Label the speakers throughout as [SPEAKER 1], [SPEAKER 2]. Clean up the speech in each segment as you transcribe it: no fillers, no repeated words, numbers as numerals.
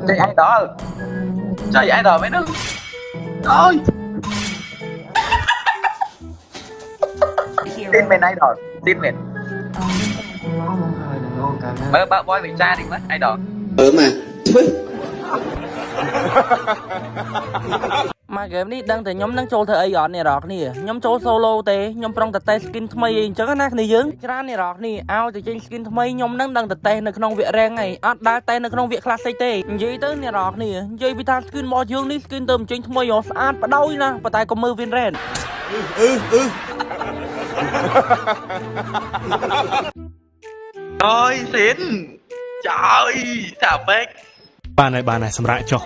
[SPEAKER 1] ចេញ idol ចៃ idol មែននោះអូយទីនមែន idol ទីនមែនមើលបើកបយវិចារតិចមើល idol
[SPEAKER 2] អឺមកធ្វើ
[SPEAKER 3] មកហ្គេមនេះដឹងតែខ្ញុំនឹងចូលធ្វើអីអត់អ្នកនរគ្នាខ្ញុំចូល solo ទេខ្ញុំប្រុងតែតេស្ត skin ថ្មីអីអញ្ចឹងណាគ្នាយើងច្រើនអ្នកនរគ្នាឲ្យតែចេញ skin ថ្មីខ្ញុំនឹងដឹងតែតេស្តនៅក្នុងវគ្គ rank ឯងអត់ដែលតេស្តនៅក្នុងវគ្គ classic ទេនិយាយទៅអ្នកនរគ្នានិយាយពីថា skin របស់យើងនេះ skin ទៅបញ្ចេញថ្មីហ៎ស្អាតបដោយណាប៉ុន្តែក៏មើល win rate
[SPEAKER 1] អូយស៊ីនចើយសាពេក
[SPEAKER 4] បានហើយបានហើយសម្រាប់ចុះ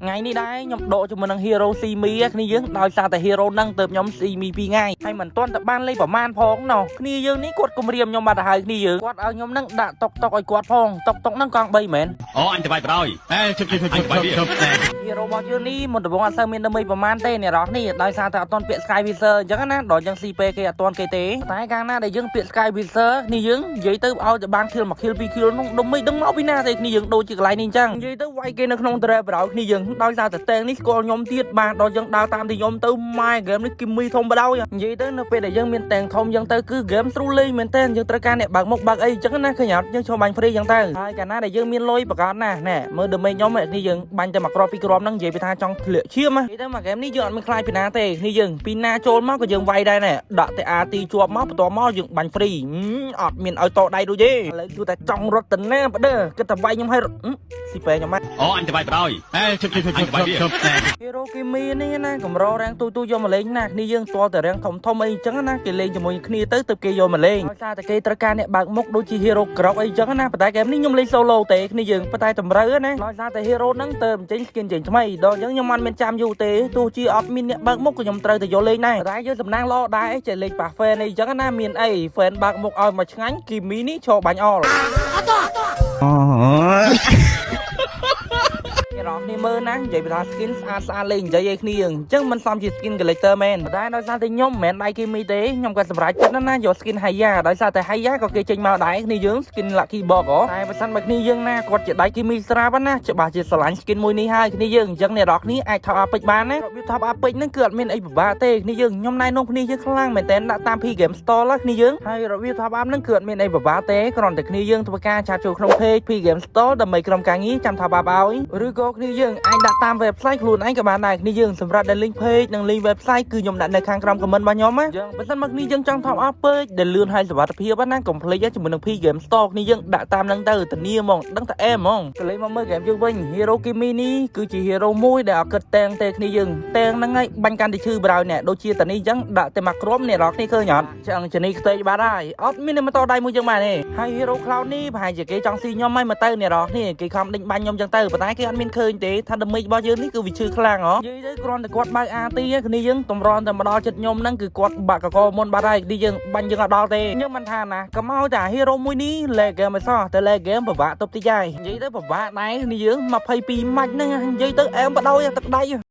[SPEAKER 3] ថ្ងៃនេះដែរខ្ញុំដកជាមួយនឹង Hero Simi គ្នាយើងដោយសារតែ Hero ហ្នឹងទៅខ្ញុំ Simi 2ថ្ងៃហើយមិនទាន់តែបានលេងប្រមាណផងណោះគ្នាយើងនេះគាត់គំរាមខ្ញុំបាត់ទៅហើយគ្នាយើងគាត់ឲ្យខ្ញុំហ្នឹងដាក់តុកតុកឲ្យគាត់ផងតុកតុកហ្នឹងកង់3មែន
[SPEAKER 5] អូអញទៅបាយបដ ாய் អេជប់ជប់ជប់ជប់ជប់
[SPEAKER 3] Hero របស់យើងនេះមុនដំបូងអត់សូវមានដើម្បីប្រមាណទេអ្នកនរនេះដោយសារតែអត់ទាន់ពាក់ Sky Visor អញ្ចឹងណាដល់អញ្ចឹង CP គេអត់ទាន់គេទេតែកាលណាដែលយើងពាក់ Sky Visor គ្នាយើងនិយាយទៅឲ្យតែបាន kill មួយ kill ពីរ kill នោះដុំមិនដឹងមកពីណាទេគ្នាយើងដូចជាកន្លែងនេះអញ្ចឹងនិយាយទៅវាយគេនៅក្នុង trap ប្រោគ្នាយើងដោយសារតែតែងនេះស្គាល់ខ្ញុំទៀតបាទដល់យើងដើរតាមទីខ្ញុំទៅម៉ែ game នេះគីមីធំបដ ாய் និយាយទៅនៅពេលដែលយើងមានតែងធំអញ្ចឹងទៅគឺ game ស្រួលលេងមែនតើយើងត្រូវការអ្នកបើកមុខបើកអីអញ្ចឹងណាឃើញអត់យើងចូលបាញ់ free អញ្ចឹងទៅហើយកាលណាដែលយើងមានលុយប្រកាសណាណែមើល damage ខ្ញុំនេះយើងបាញ់តែមួយគ្រាប់ពីរគ្រាប់ហ្នឹងនិយាយពីថាចង់ធ្លាក់ឈាមនិយាយទៅមក game នេះយើងអត់មានខ្លាចពីណាទេនេះយើងពីណាចូលមកក៏យើងវាយដែរណែដាក់តែ RT ជាប់មកបន្ទាប់មកយើងបាញ់ free អត់មានឲ្យតដៃដូចទេឥឡូវគឺតែចង់រត់ទៅណាបដឺគិតតែវាយខ្ញុំឲ្យស៊ីពេខ្ញុំ
[SPEAKER 5] អូអញទៅបាយបដ ாய் អេជប់ជប់ជប់ជប់ជប់
[SPEAKER 3] Hero គីមីនេះណាកម្ររាំងទូទូយកមកលេងណាគ្នាយើងទាល់តែរាំងធំធំអីអញ្ចឹងណាគេលេងជាមួយគ្នាទៅទៅគេយកមកលេងដោយសារតែគេត្រូវការអ្នកបើកមុខដូចជា Hero ក្រកអីអញ្ចឹងណាប៉ុន្តែហ្គេមនេះខ្ញុំលេង solo ទេគ្នាយើងប៉ុន្តែតម្រូវណាដោយសារតែ Hero ហ្នឹងទៅបញ្ចេញ skin ចេញថ្មីដល់អញ្ចឹងខ្ញុំអត់មានចាំយូរទេទោះជាអត់មានអ្នកបើកមុខក៏ខ្ញុំត្រូវតែយកលេងដែរតែយើងសំណាងល្អដែរចេះលេងប៉ា fan អីអញ្ចឹងណាមានអី fan បើកមុខឲ្យមកឆ្ងាញ់គីមីនេះឈរបាញ់អល់ អ្នកនរគ្នាមើលណានិយាយពីថា skin ស្អាតស្អាតលេងនិយាយឲ្យគ្នាអញ្ចឹងមិនសមជា skin collector មែនតែដោយសារតែខ្ញុំមិនមែនដៃគីមីទេខ្ញុំក៏សម្រេចចិត្តណាស់ណាយក skin Haya ដោយសារតែ Haya ក៏គេចេញមកដែរគ្នាយើង skin Lucky Box ហ៎តែបើសិនបើគ្នាយើងណាគាត់ជាដៃគីមីស្រាប់ណាច្បាស់ជាស្រឡាញ់ skin មួយនេះហើយគ្នាយើងអញ្ចឹងអ្នកនរគ្នាអាច top up ពេជ្របានណារបៀប top up ពេជ្រហ្នឹងគឺអត់មានអីពិបាកទេគ្នាយើងខ្ញុំណែនាំគ្នាយើងខ្លាំងមែនតើដាក់តាម P Game Store ណាគ្នាយើងហើយរបៀប top up ហ្នឹងគឺអត់មានអីពិបាកទេគ្រាន់តែគ្នាយើងធ្វើការ chat ចូលក្នុង page P Game Store ដើម្បីក្រុមការងារចាំ top up ឲ្យឬក៏គ្នាយើងអាចដាក់តាម website ខ្លួនឯងក៏បានដែរគ្នាយើងសម្រាប់ដែល link page និង link website គឺខ្ញុំដាក់នៅខាងក្រោម comment របស់ខ្ញុំណាយើងបើសិនមកគ្នាយើងចង់ top up ពេកដែលលឿនហើយសុវត្ថិភាពណាកុំភ្លេចជាមួយនឹង P Game Store គ្នាយើងដាក់តាមហ្នឹងទៅធានាហ្មងដឹងតែអែហ្មងក៏លេងមកមើល game យើងវិញ Hero Kimi នេះគឺជា hero មួយដែលអត់គិតតែងទេគ្នាយើងតែងហ្នឹងហើយបាញ់កាន់តែឈឺប្រោយនេះដូចជាតានេះអញ្ចឹងដាក់តែមួយគ្រាប់អ្នកនរគ្នាឃើញអត់ចឹងជនីខ្ទេចបាត់ហើយអត់មានអ្នកមកតដៃមួយយើងបានទេហើយ Hero Cloud នេះប្រហែលជាគេចង់ស៊ីខ្ញុំហើយមកទៅអ្នកនរគ្នាគេខំដេញបាញ់ខ្ញុំចឹងទៅប៉ុន្តែគេអត់មានឃើញទេថា damage របស់យើងនេះគឺវាឈឺខ្លាំងហ៎និយាយទៅគ្រាន់តែគាត់បើក RT គ្នាយើងតម្រាំតែមកដល់ចិត្តខ្ញុំហ្នឹងគឺគាត់បាក់កកមុនបាត់ហើយគ្នាយើងបាញ់យើងអត់ដល់ទេខ្ញុំមិនថាណាកុំឲ្យតែ hero មួយនេះ late game ឲ្យសោះតែ late game ពិបាកទប់តិចហើយនិយាយទៅពិបាកដែរគ្នាយើង22ម៉ាច់ហ្នឹងនិយាយទៅអែមបដោយទឹកដៃ